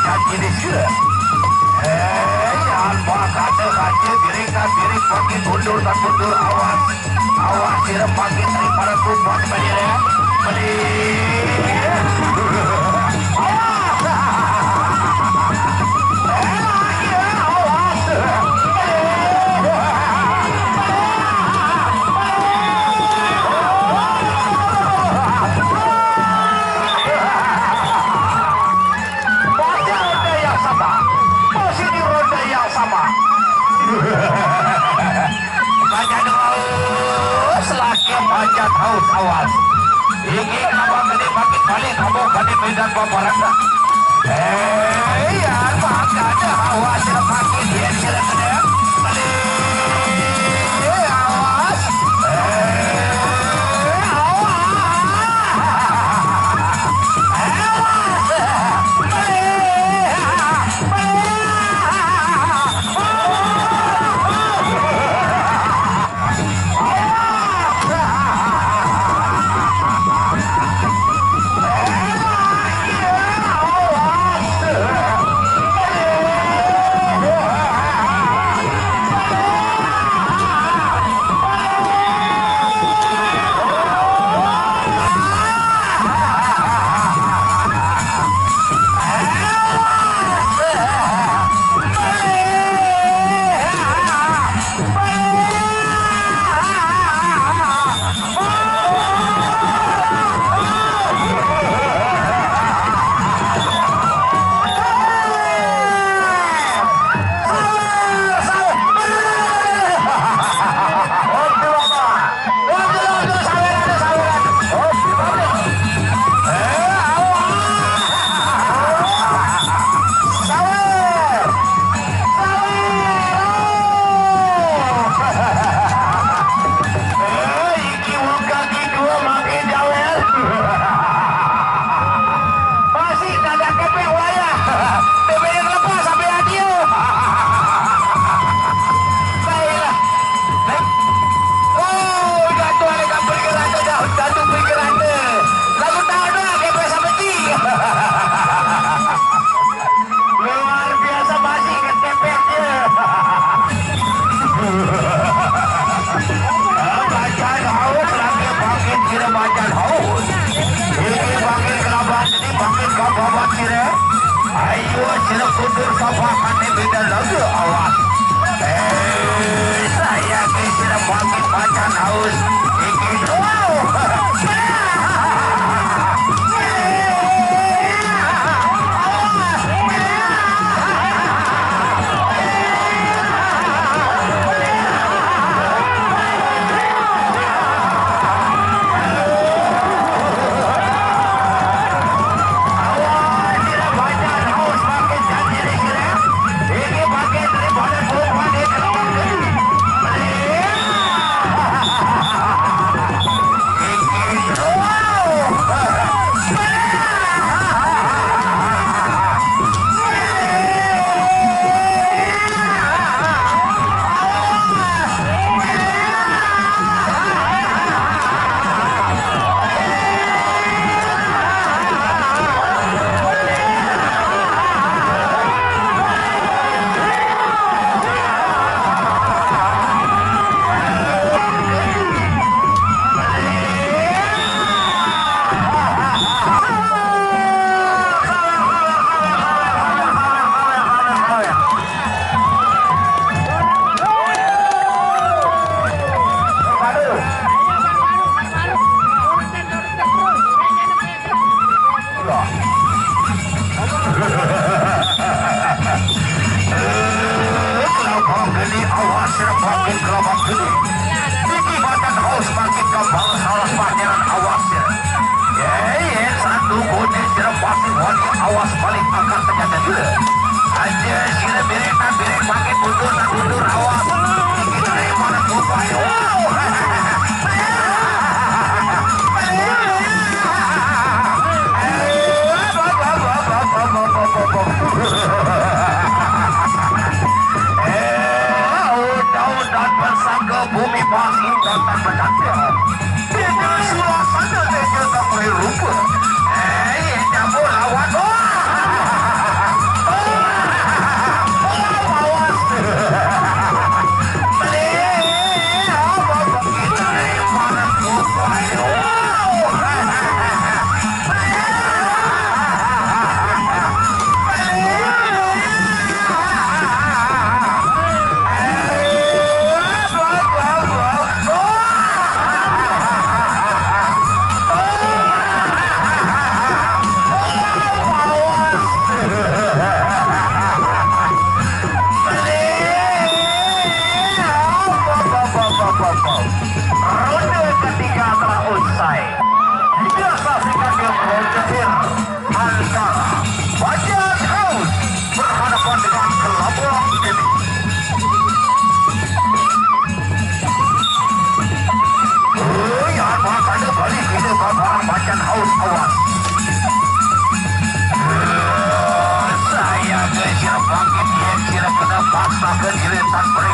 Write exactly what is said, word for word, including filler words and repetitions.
Janji di sira. Eh, yan bakate kaje diri ka diri, pagi mundur tak mundur, awas. Awas sira pagi daripada kuat bendera. Beli. Awas. Eh, awas. Masih ronde yang sama. Masih di ronde yang sama. Bajang haus, laki bajang haus, awas. Iki kenapa gede makin balik, kamu gede medan babarang dah. Eh, iya, makanya awas, sira makin dia, sira kena. Balik, awas. Eh, awas. Iki wong kaki dua makin jawel. Masih kagak kepek wayah. B B M lepas sampai radio. Baiklah. Baik. Oh, jatuh ada kapal kereta, jatuh, jatuh pergi kereta. Lalu tahu dah kepek sampai ti. Luar biasa, masih ketepek dia. Macan haus, lagi bangkit, kira macan haus. Ini bangkit kelabat, ini bangkit kababat, kira. Ayo, sila kundur sabakan ni beda lagu, awas. Eh, saya ke sila bangkit macan haus. Ini, wow. Kelabang gede, awas, sira bangkit kelabang gede. Iki macan haus bangkit kembang salah pangeran, awas ya. Ye, ye, satu gone sira pasti wani, awas balik angkat senjata dulu. Aja sira berek tak berek, bangkit mundur tak mundur, awas. Iki dari mana tuh, ayo. Eh, udah-udah bersangka bumi masih datang menanti. Dia suasana dia tak boleh lupa. Eh, campur lawan. Wah! Tan por